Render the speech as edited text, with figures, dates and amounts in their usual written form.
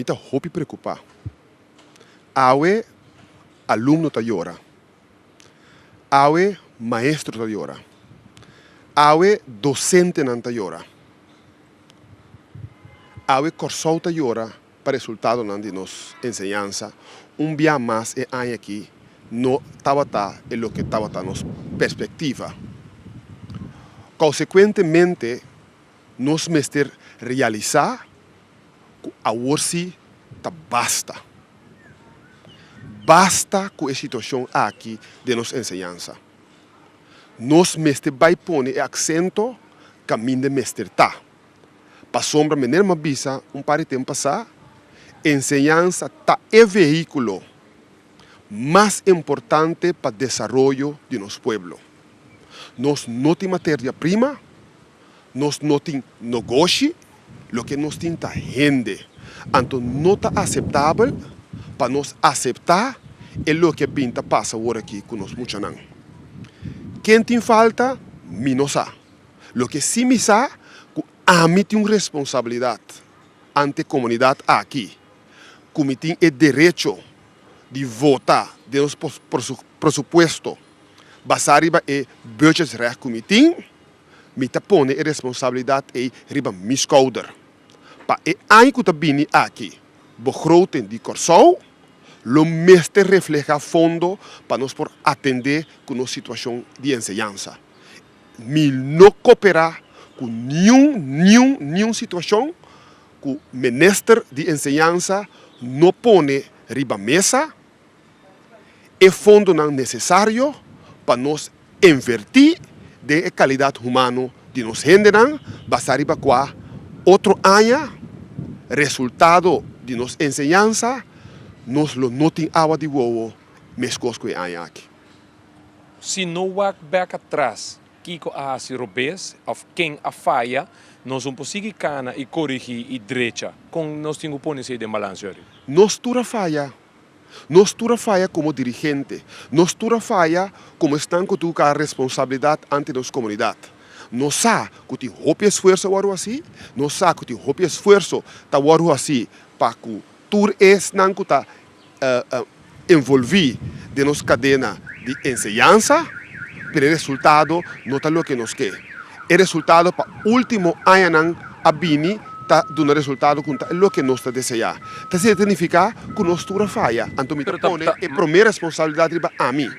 Mi ta hopi preokupá. Awe alumno ta yora. Awe maestro ta yora. Awe dosentenan ta yora. Awe Kòrsou ta yora pa resultadonan di nos enseñansa. Un bia mas e aña aki no tabata e loke tabata nos perspektiva. Konsekuentemente nos mester realisá ku awor sí ta basta. Basta ku e situashon aki den nos enseñansa. Nos mester bai pone e aksento kaminda mester ta. Pasobra mener mi a bisa un par di tempu pasá, enseñansa ta e vehíkulo mas importante pa desaroyo di nos pueblo. Nos no tin materia prima, Nos no tin nogoshi, loke nos tin ta hende. Anto no ta aseptabel pa nos aseptá e loke a bin ta pasa awor aki ku nos muchanan. Ken tin falta, mi no sa. Loke sí mi sa, ku ami tin un responsabilidat ante komunidat aki, ku mi tin e derecho di vota den nos presupuesto basá riba e budgetsrecht ku mi tin. Mi ta pone e responsabilidat ei riba mi skouder. Pa e aña ku ta bini aki, begroting di Kòrsou lo mester reflehá fondo pa nos por atendé ku nos situashon di enseñansa. Mi no koperá ku niun, niun, niun situashon ku minister di enseñansa no pone riba mesa e fondonan nesesario pa nos invertí den e kalidat humano di nos hendenan, basá riba kua otro aña resultado di nos enseñansa nos lo no tin awa di wowo meskos ku e aña aki. Si no wak bek atras kiko a hasi robes òf ken a faya, nos un por sigui kana i korigí i drecha. Kon nos tin ku pone esei den balans, Jordy? Nos tur a faya. Nos tur a faya komo dirigente. Nos tur a faya komo esnan ku tin ku kara responsabilidat ante nos komunidat. Nos sa ku tin hopi esfuerso a wòrdu hasí, nos sa ku tin hopi esfuerso ta wòrdu hasí pa ku tur esnan ku ta envolví den nos kadena di enseñansa, pero e resultado no ta loke nos ke. E resultado pa último añanan a bini ta duna resultado ku no ta loke nos ta deseá. Ta esei ta nifiká ku nos tur a faya, anto mi ta pone e promé responsabilidat riba ami.